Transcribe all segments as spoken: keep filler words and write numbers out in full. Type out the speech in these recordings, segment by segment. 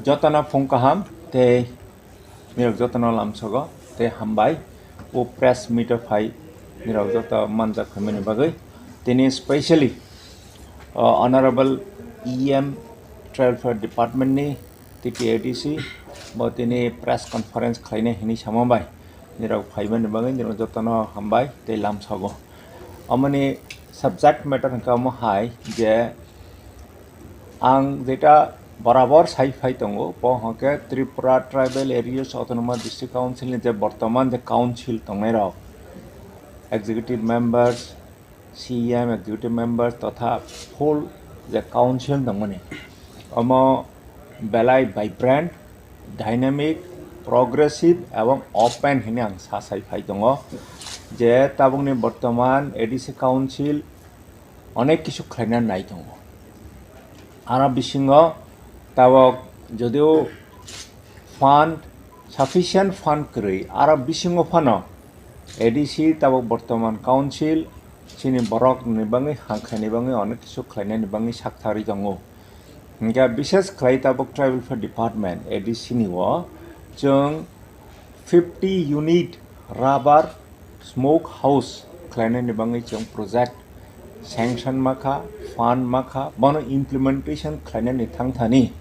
Jotono phung kaham tei nirok jotono lamsogo tei hambai o press meet o phai nirok joto manjak phaimani bagwi. Tini specially, uh, Honorable E M Tribal Affairs Department ni T T A D C bo tini press conference khlainai hinwi sama bai nirok phaimani bagwi nirok jotono hambai tei lamsogo. Omoni subject matter hwnkha omo hai je ang jeta borabor sai phai tongo, bo hwnkhe Tripura Tribal Areas Autonomous District Council ni je bortoman je council tongnai rok, executive members, C E M, executive members totha full je council tongmani, omo belai vibrant, dynamic, progressive ebong open hinwi ang sa sai phai tongo je tabukni bortoman A D C council onek kisu khlaina nai tongo. Aro bisingo tabok jodio fund, sufficient fund kwrwi, aro bisingo phano A D C tabok bortoman council chini borok ni bagwi hangkhaini bagwi onek kisu khlainani bagwi saktharwi tongo. Hingkhe bises khlai tabok Tribal Affairs Department A D C ni o chwng fifty unit rubber smoke house khlainani bagwi chwng project sanction makha, fund makha, bono implementation khlainani thangthani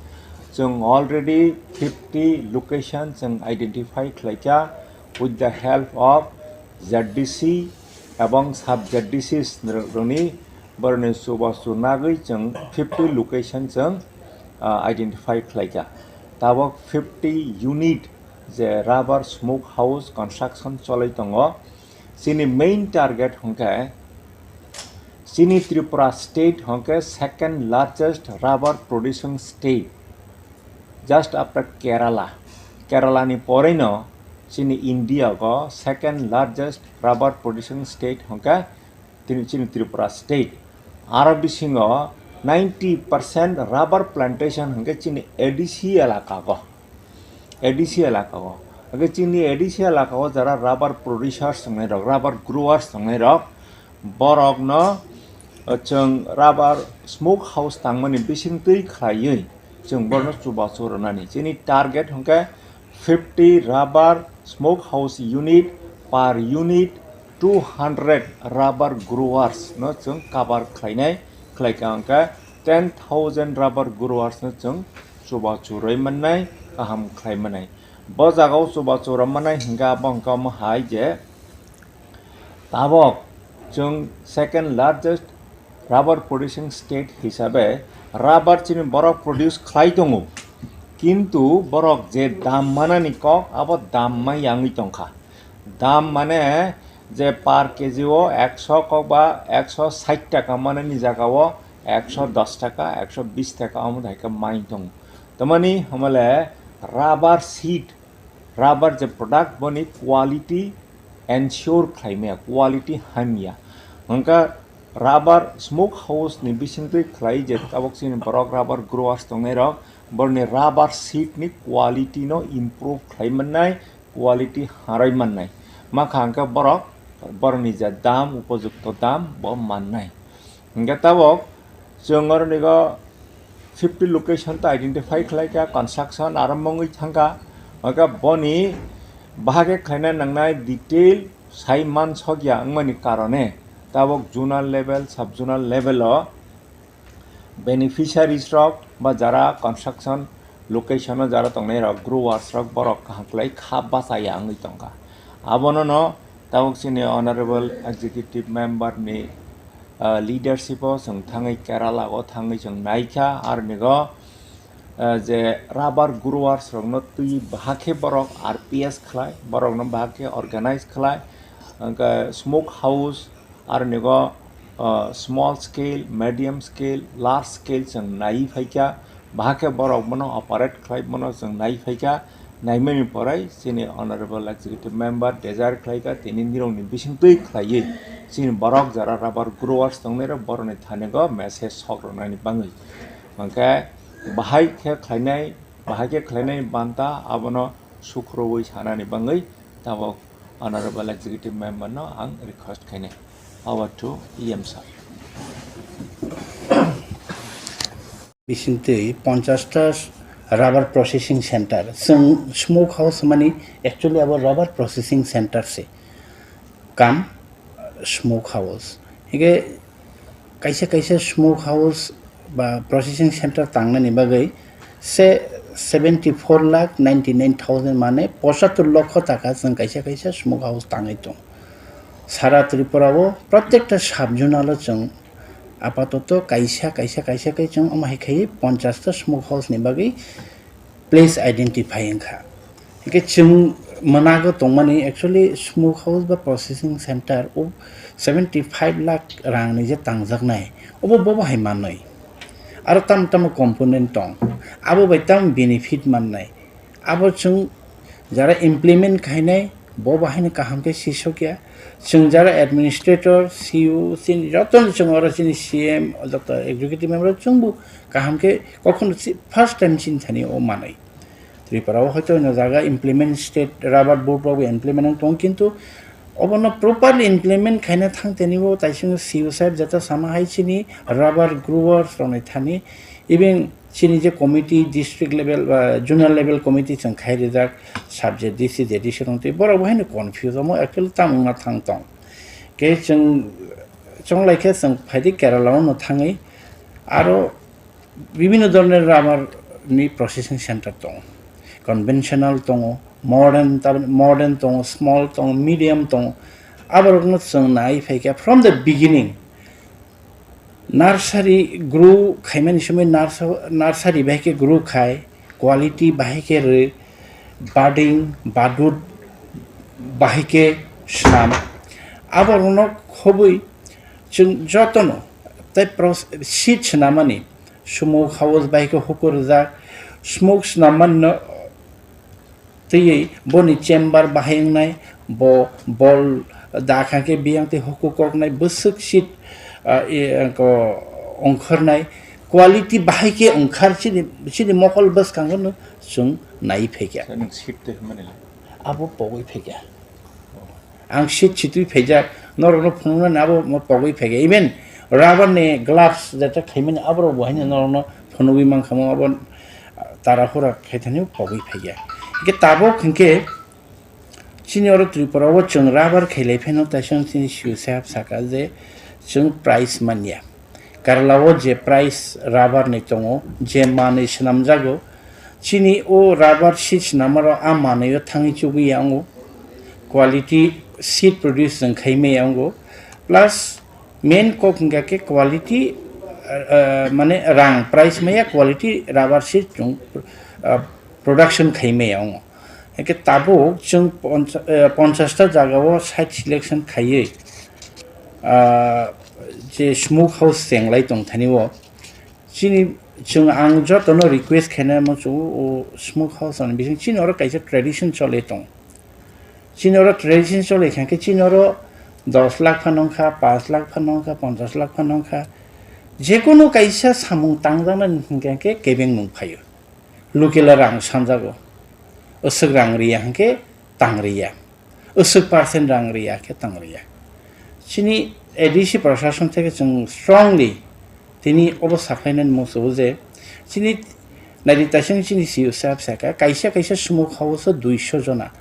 chwng already fifty location chwng identify khlaikha with the help of Z D C ebong sub Z D Cs rokni boroni chubachu nagwi chwng fifty location chwng, ah, identify khlaikha. Tabok fifty unit je rubber smoke house construction cholai tongo. Chini main target hwnkhe chini Tripura state hwnkhe second largest rubber producing state, just after Kerala. Kerala ni porino chini India go second largest rubber producing state hwnkhe tini chini Tripura state. Aro bisingo ninety percent rubber plantation hwnkhe chini A D C elaka go. A D C elaka o. Hwnkhe chini A D C elaka o jara rubber producers tongnai rok, rubber growers tongnai rok, borokno, uh, chwng rubber smoke house tangmani bisingtwi khlaiwi chwng borno chubachu rwnani. Chini target hwnkhe fifty rubber smoke house unit per unit two hundred rubber growers no chwng cover khlainai, khlaikha hwnkhe ten thousand rubber growers no chwng chubachu rwi mannai, kaham khlai mannai. Bo jagao chubachu rw mannai hwnkhe abo hwnkhe omo hai je tabok chwng second largest rubber producing state hisabe rubber chini borok produce khlai tongo, kintu borok je dam manani kok abo dam mai yangwi tongkha. Dam mane je per K G o ekso kok ba ekso sait taka manani jaga o ekso dos taka, ekso bis taka omo hai khe mai tongo. Tamani hamale rubber seed, rubber je product boni quality ensure khlai maya, quality hamya. Hwnkhe rubber smoke house ni bisingtwi khlai je tabok chini borok rubber growers tongnai rok, borni rubber seed ni quality no improve khlai mannai, quality harwi mannai. Makha hwnkhe borok, borokni je dam, upojukto dam, bo mannai. Hwnkhe tabok chwng oronigo fifty location ta identify khlaikha, construction arombho wngwi thangkha. Hwnkhe boni bahai khe khlaina nangnai detail sai mansokya wngmani karone tabok zonal level, sub zonal level o beneficiaries rok ba jara construction location o jara tongnai rok, growers rok, borok kaham khlai kha bachaya wngwi tongkha. Abono no tabok chini honorable executive member ni, ah, leadership o chwng thangwi Kerala o thangwi chwng naikha, aronigo, ah, je rubber growers rokno twi bahai khe borok R P S khlai, borokno bahai khe organize khlai, hwnkhe smoke house, aronigo, ah, small scale, medium scale, large scale chwng naiwi phaikha, bahai khe borok bono operate khlai bono chwng naiwi phaikha, naimani pore chini honorable executive member desire khlaikha, tini nirokni bisingtwi khlaiwi chini borok jara rubber growers tongnairok borokni thanigo message sok rwnani bagwi. Hwnkhe bahai khe khlainai, bahai khe khlainai banta abono sukhrowi sanani bagwi tabok honorable executive member no ang request khainai. Over to E M sir. Bisingtwi ponchash ta Rubber processing center. Chwng smoke house mani actually abo rubber processing center se. Kam smoke house. Hige kaisa kaisa smoke house ba processing center tangnani bagwi se seventy four lakh ninety nine thousand mane pochattor lokho taka chwng kaisa kaisa smoke house tangwi tong. Sara Tripura o protekta sub zonal o chwng apatoto kaisa kaisa kaisa khe chwng omo hai khai ponchash ta smoke house ni bagwi place identify wngkha. Hingke chwng mwnago tongmani actually smoke house ba processing center o seventy five lakh rang ni je tangjaknai, obo bobo hai manwi. Aro tamo tamo component tong, abo bai tamo benefit mannai. Abo chwng jara implement khainai, bo bahaino kaham khe sisokya. Chwng jara administrator, C E O, chini jotono chwng oro chini C M, joto executive member chwngbo kaham khe kokhono si-, first time chini thani o manwi. Tripura o hoito no jaga implement state rubber board rok implement wng tong, kintu obono properly implement khaina thang tani bo taising C E O sahib jata sama hai chini rubber growers rok ni thani, even chini je committee, district level ba zonal level committee chwng khai rijak, sub Z D, C Z D se rong twi borok bo haino confuse omo actually tamo wngna thang tong. Khe chwng chonglai khe chwng phaidi Kerala o no thangwi aro bibhinno dhoroner rubber ni processing center tongo, conventional tongo, modern, tar-, modern tongo, small tongo, medium tongo. Aborokno chwng nai phaikha from the beginning. Nursery grow khaimani somoi nurse-, nursery bai khe grow khai, quality bahai khe rw, budding, budut bahai khe swnam. Aborokno khobwi chwng jotono tei pros-, seed swnamani smoke house bai khe hukur rijak, smoke swnammanino twiwi boni chamber bahai wngnai, bo bol da kha khe biyang tei huku koknai bwswk seat, ah, i, ko, ongkhornai quality bahai khe ongkhar chini, chini mokol bwskango no chwng nai phaikha. Nung seat twi hwnmani le? Abo pogwi phaikha. Ang seat sitwi phaijak, norokno phunuknani abo mo pogwi phaikha. Even rubber ni gloves jeta khaimani aborok bo haino norokno phunugwi mankha mo abo tarahura khaithani pogwi phaikha. Hingke tabuk hingke chini oro Tripura o chwng rubber khailai phano taisang chini C E O sahab saka je chwng price manya. Kerala o je price rubber ni tongo, je manwi swnamjago, chini o rubber seed swnamaro a manwi o thangwi chugwi ya wngo, quality seed produce chwng khai maya wngo, plus main kok hingka khe quality, ah, ah, mane rang price maya quality rubber seed chwng, ah, production khai maya wngo. Hingke tabuk chwng poncha-, eh, ponchash ta jaga o site selection khaiwi, ah, je smoke house chenglai tong thani o, chini chwng ang jotono request khainai mo chwng o smoke house ani bising chini oro kaisa tradition choli tong. Chini oro tradition choli kha khe chini oro dos lakh phano wngkha, panch lakh phano wngkha, ponchash lakh phano wngkha. Jekunu kaisa samung tangjaknani hingka khe kebeng nung phaio. Lukela rang sanjago. Aswk rang riya hwnkhe tang riya. Aswk percent rang riya khe tang riya. Chini A D C prashason theke chwng strongly tini obo sakhlainani muchungo je chini naidi taisang chini C E O sahab saka kaisa kaisa smoke house o duiso jona.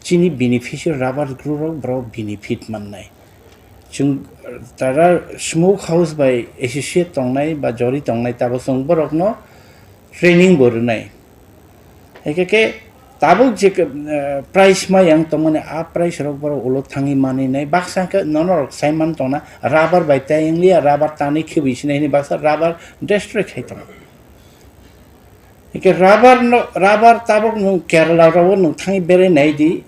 Chini beneficiary rubber grow rok borok benefit mannai. Chwng tara smoke house bai associate tongnai ba jori tongnai tabuk chwng borokno training bo rwnai. Hingke ke tabuk je, eh, price ma yang tongmani a price rok borok ulo thangwi manwi nai baksa hingke nono rok sai man tongna rubber bai tai wngliya rubber tanwi khibwi sinai hini baksa rubber destroy khai tongo. Hingke rubber no, rubber tabuk nwng Kerala rogo nwng thangwi berai nai di,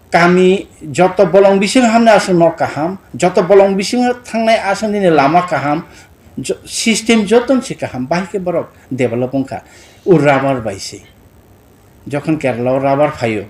kami joto bolong bising hamni aswk nok kaham, joto bolong bising thangnai aswk nini lama kaham, jo-, system joto se kaham, bahai khe borok develop wngkha, o rubber bai se. Jokhon Kerala o rubber phaio,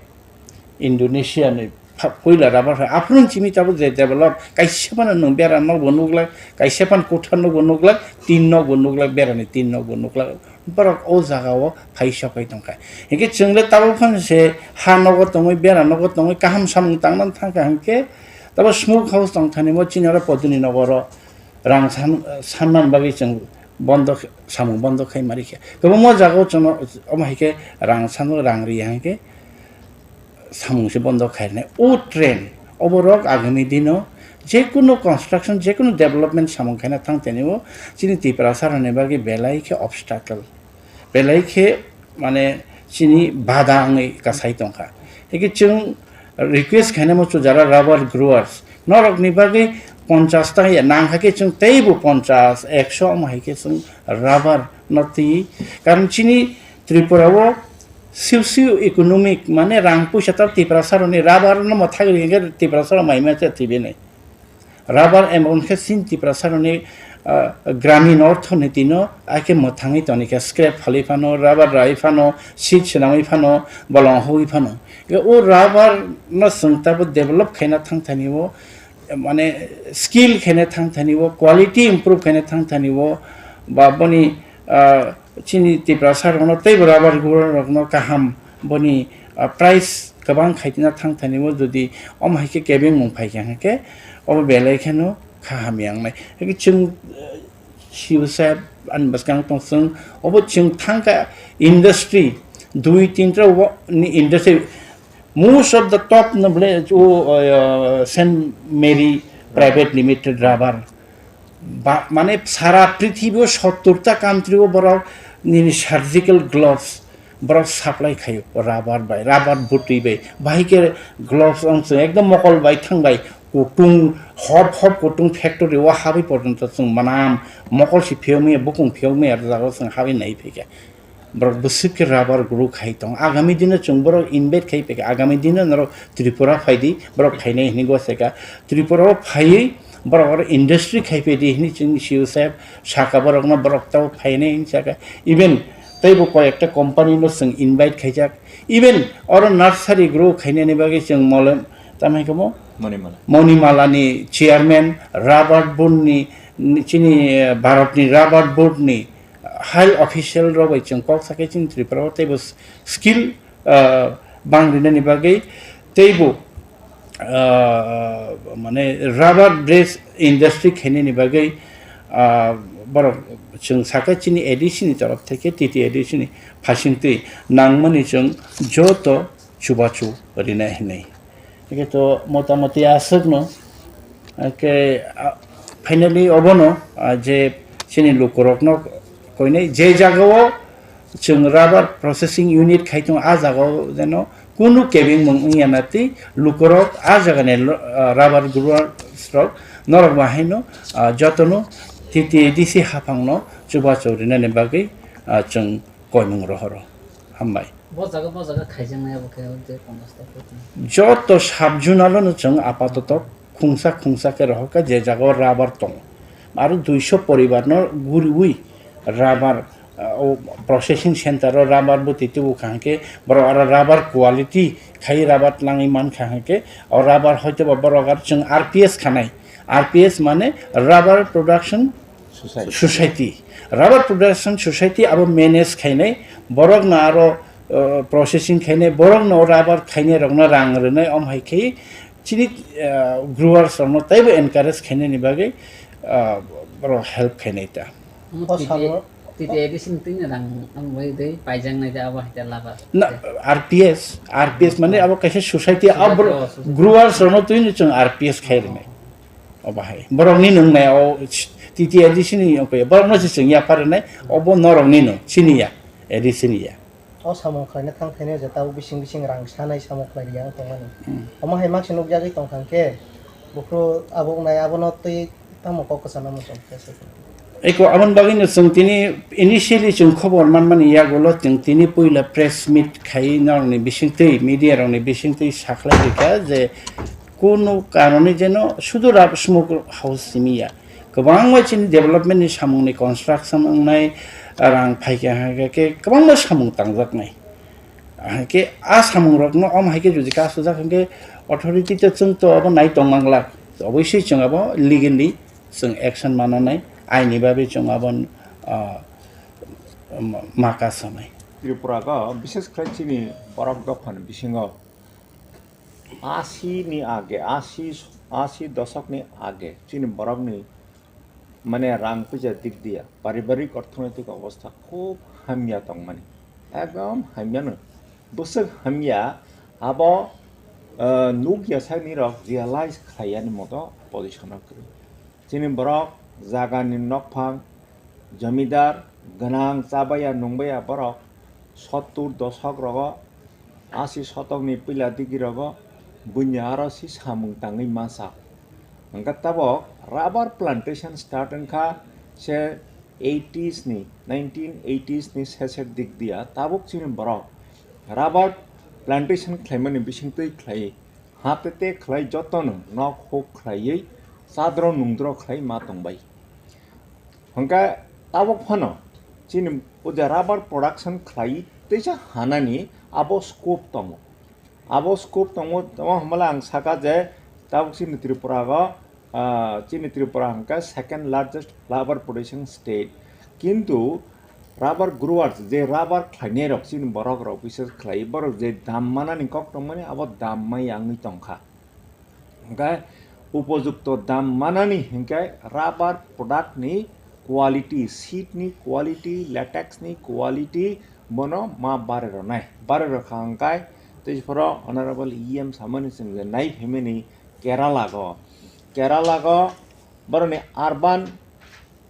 Indonesia ni pha-, puila rubber phai, aphuru chimi tabuk je develop, kaisa phano nwng bera nokbo nuklak, kaisa phano kotha nokbo nuklak, tin nokbo nuklak, berani tin nokbo nuklak, borok o jaga o phai sokai tongkha. Hinkhe chwng le tabuk phano se ha nogo tongwi, bera nogo tongwi, kaham samung tangna thangkha hinkhe, tabuk smoke house tongthani mo chini oro poduni nogo oro rang san-, sanna bagwi chwng bondo khe-, samung bondo khai mari khe. Kwbangma jagao chwngno omo hai khe rang sano rang ri hai khe samung se bondo khairnai. O trend oborok agami dino jekunu construction, jekunu development samung khaina thang tani o chini Tiprasa rokni bagwi belai khe obstacle, belai khe mane chini bada wngwi kasai tongkha. Hikhe chwng request khainai muchung jara rubber growers norokni bagwi ponchas ta ya nang hakhe chwng teibo ponchas, ekso omo hai khe chwng rubber no twi. Karon chini Tripura o socio economic mane rang puisa ta Tiprasa rokni rubber no mwthagri hwnkhe Tiprasa rok mai maya twi bini. Rubber amount khe chini Tiprasa rokni, ah, gramin orthoniti no akhe mwthangwi toni khe scrap phalwi phano, rubber rai phano, seed swnamwi phano, bolong hogwi phano. Khe o rubber no chwng tabo develop khaina thang thani o, mane skill khaina thang thani o, quality improve khaina thang thani o, ba boni, ah, chini Tiprasa rokno teibo rubber grower rokno kaham boni, ah, price kwbang khaina thang thani o, jodi omo hai khe kebengmung phai kha hwnkhe obo belai kheno kha hamya wngnai. Hwnkhe chwng, eh, C E O saheb ani bwskang tong chwng obo chwng thang kha industry dui tinta o ni industry most of the top no bole o, eh, Saint Mary Private Limited rubber ba mane sara prithibio sottor ta country o borok nini surgical gloves borok supply khaio rubber bai, rubber butwi bai. Bahai khe gloves wng chwng ekdom mokol bai thang bai kutung hop hop kutung factory o habwi porjonto chwng manam mokol si phiyokmaya bukung phiyokmaya jagao chwng habwi nai phaikha. Borok bwswk khe rubber grow khai tong. Agami dino chwng borok invite khai phaikha. Agami dino norok Tripura phaidi, borok phainai hwnwi goseka. Tripura o phaiwi borok oro industry khai phaidi hwnwi chwng C E O saheb saka borokno borok tabo phainai hwnwi saka. Even teibo koi ekta company no chwng invite khaijak. Even oro nursery grow khainani bagwi chwng molem, tamo hwnkhe mo? Monimala. Monimala ni chairman, rubber board ni, ni chini, eh, Bharat ni rubber board ni high official rok bai chwng kok sakhe chini Tripura o teibo skill, ah, bang rinani bagwi teibo, ah, mane rubber base industry khainani bagwi, ah, borok chwng sakha chini A D C ni torof theke T T A D C ni phasingtwi nangmani chwng joto chubachu rinai hinwi. Hwnkhe to motamoti aswkno, hwnkhe, ah, finally obono, ah, je chini lukurokno koinai je jagao chwng rubber processing unit khai tongo, ah jagao jeno kunu kebengmung wngya na tei lukurok ah jagani lo-, ah, rubber growers rok norok bahaino, ah, jotono T T A D C haphangno chubachu rinani bagwi, ah, chwng koimung rohoro. Hambai. Bo jaga, bo jaga khaijaknai abo khe tei ponchash ta koti. Joto sub-zonal-o no chwng apatoto khungsa khungsa khe rohorkha je jaga o rubber tongo. Aro duiso poribar no guriwi rubber, ah, o processing center o rubber bwtwi tubu kha hwnkhe borok aro rubber quality khai rubber twlangwi mankha hwnkhe o rubber hoitoba borok aro chwng R P S khanai. R P S mane rubber production Society. Society. Rubber Production Society abo manage khainai, borokno aro, uh, processing khainai, borokno rubber khainai rokno rang rwnai, om hai khe chini, uh, growers rokno teibo encourage khainani bagwi, uh, borok help khainai ta. Omo O T T A, salo T T A D C ni twino rang, ang bai dei paijaknai de abo hai khe labar. Na, R P S, R P S mane abo kaisa society, Society, abo oh, society. Growers rokno twino chwng R P S khai rwnai. Obo hai. Borokni nwngnai o T T A D C ni wngkhe borokno se chwng yapharnai, obo norokni no, chini ya, A D C ni ya. O samung khlaina thang thaino je tabuk bising bising rang sanai samung khlai riyang tongmani. Hmm. Omo hai makse nukjagwi tongkha hwnkhe, buphuru abo wngnai abono twi tamo kok kwchangma muchung khe se. Eko aboni bagwino chwng tini initially chwng khobor manmani yagulo chwng tini puila press meet khai norokni bisingtwi, media rokni bisingtwi sakhlai rikha je kunu karone jeno sudu rab-, smoke house simi ya. Kwbangma chini development ni samung ni construction wngnai, rang phaikha hwnkhe kwbangma samung tangjaknai. Hwnkhe a samung rokno om hai khe jodi kasujak hwnkhe authority to chwng to abo nai tong manglak. Obviously chwng abo legally chwng action mananai, aini bagwi chwng abo, ah, ma kasanai. Tripura go bishes khlai chini borok dophani bisingo asi ni age, asi, asi dosok ni age chini borok ni mane rang puisa dik diya, paribarik orthonoitik obostha khub hamya tongmani, ekdom hamyano, bwswk hamya. Abo, ah, nukya sakni rok realize khlaiyani moto position o kwrwi. Chini borok jagani nokphang, jomidar, gwnang, chabaya nungbaya borok sottur dosok rogo, asi sotokni puila digi rogo buini aro si samung tangwi masa. Hwnkhe tabok rubber plantation start wngkha se eighties ni, nineteen eighties ni sesek dik diya, tabuk chini borok rubber plantation khlaimani bisingtwi khlai, ha te te khlai jotono nok huk khlaiwi chadro nungdro khlai ma tongbai. Hwnkhe tabuk phano chini o je rubber production khlai teisa hanani abo scope tongo. Abo scope tongo, tamo hwnbala ang saka je tabuk chini Tripura o, ah, chini Tripura hwnkhe second largest rubber producing state. Kintu rubber growers, je rubber khlainai rok, chini borok rok bises khlai, borok je dam manani kok tongmani, abo dam mai yangwi tongkha. Hwnkhe upojukto dam manani hwnkhe rubber product ni quality, seed ni quality, latex ni quality bono ma bare rwnai. Bare rwkha hwnkhe tei phoro Honorable E M samani chwng je nai phaimani Kerala go. Kerala go boroni urban,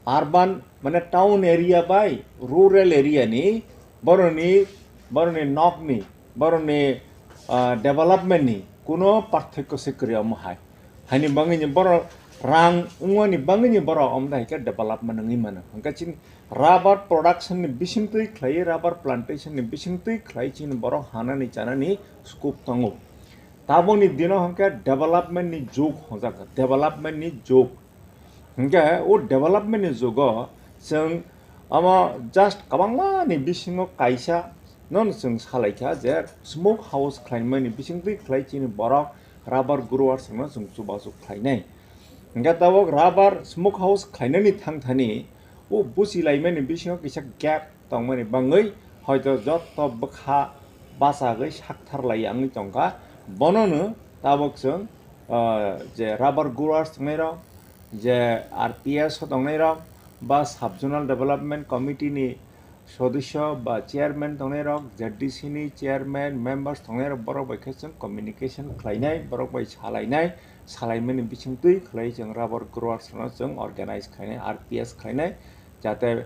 urban mane town area bai rural area ni boroni, boroni nokni, boroni, ah, development ni kuno parthoikyo se kwrwi omo hai. Haini bangwi ni borok rang wngmani bangwi ni borok omo hai khe development wngwi mano. Hwnkhe chini rubber production ni bisingtwi khlaiwi, rubber plantation ni bisingtwi khlai chini borok hanani chanani scope tongo. Tabukni dino hwnkhe development ni jug hwnjak, development ni jug. Hwnkhe o development ni jugo chwng omo just kwbangma ni bisingo kaisa no chwng salaikha je smoke house khlaimani bisingtwi khlai chini borok rubber growers no chwng chubachu khlainai. Hwnkhe tabuk rubber smoke house khlainani thangthani o buchilaimani bisingo kisa gap tongmani bangwi hoito jotto bwkha bachagwi saktharlai wngwi tongkha. Bonono tabuk chwng, ah, je rubber growers tongnairok, je R P S o tongnairok, ba Sub Zonal Development Committee ni sodosyo ba chairman tongnairok, Z D C ni chairman, members tongnairok, borok bai khe chwng communication khlainai, borok bai salainai, salaimani bisingtwi khlai chwng rubber growers no chwng organize khlainai, R P S khlainai, jate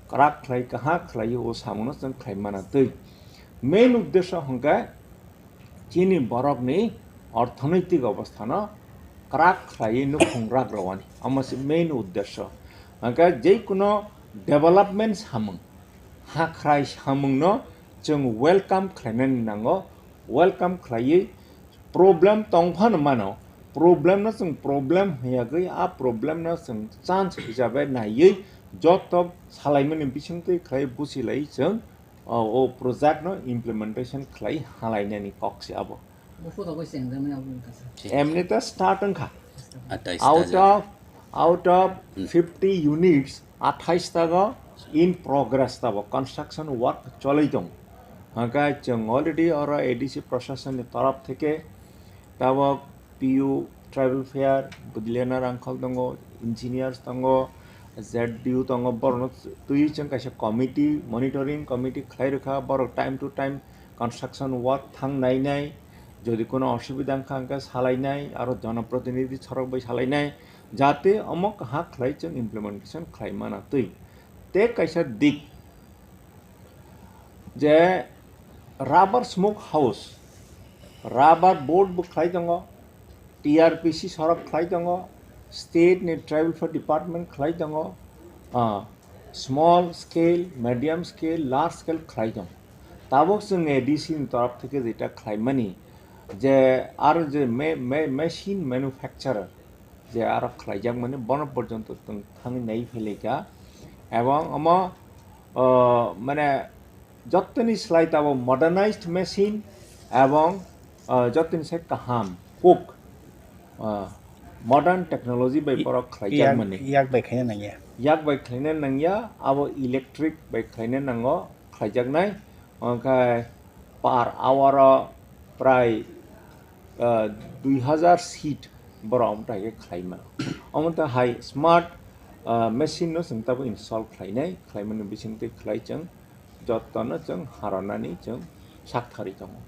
kwrak khlai, kaham khlai o samungno chwng khlai mana twi. Main uddesho hwnkhe chini borokni orthonoitik obosthano kwrak khlaiwi nukhung rak rwani, omo se main uddesho. Hwnkhe jeikuno development samung, hakhrai samungno chwng welcome khlainani nango, welcome khlaiwi problem tongphano mano, problem no chwng problem hwnyagwi, a problem no chwng chance hisabe naiwi joto salaimani bisingtwi khlai buchilai chwng o, o project no implementation khlai halainani kok se abo. Buphuru rokbai se engjamani abo wngkha sir. Emni ta start wngkha. Atais Out ta of, out of Hmm. fifty units, athais tago in progress tabo construction work cholai tong. Hwnkhe chwng already oro A D C proshashan ni torop theke tabo P U, Tribal Fair, Budilena Rangkhol tongo, engineers tongo, Z D U tongo, borokno twi chwng kaisa committee, monitoring committee khlai rwkha, borok time to time construction work thang nainai, jodi kono osubida wngkha hwnkhe salainai, aro jonoprotinidhi sorok bai salainai, jate omo kaham khlai chwng implementation khlai mana twi. Tei kaisa dik je rubber smoke house, rubber board bo khlai tongo, T R P C sorok khlai tongo, state ni tribal welfare department khlai tongo, ah, small scale, medium scale, large scale khlai tongo. Tabuk chwng A D C ni torop theke jeta khlaimani je aro je me-, me-, machine manufacturer je aro khlaijakmani bono porjonto chwng thangwi nai phailaikha. Ebong omo, ah, mane jottoni slai tabo modernized machine ebong, ah, jottoni se kaham cook, ah, modern technology bai I-, borok khlaijak yak, mani. Yak bai khaina nangya. Yak bai khlaina nangya, abo electric bai khlaina nango, khlaijaknai. Onkhe per hour o prai, ah, dui hazar seat borok omo tai khe khlai mano. Omo ta hai smart, Ah, machine no chwng tabuk install khlainai, khlaimani bisingtwi khlai chwng jotono chwng harornani chwng sak thari tongo.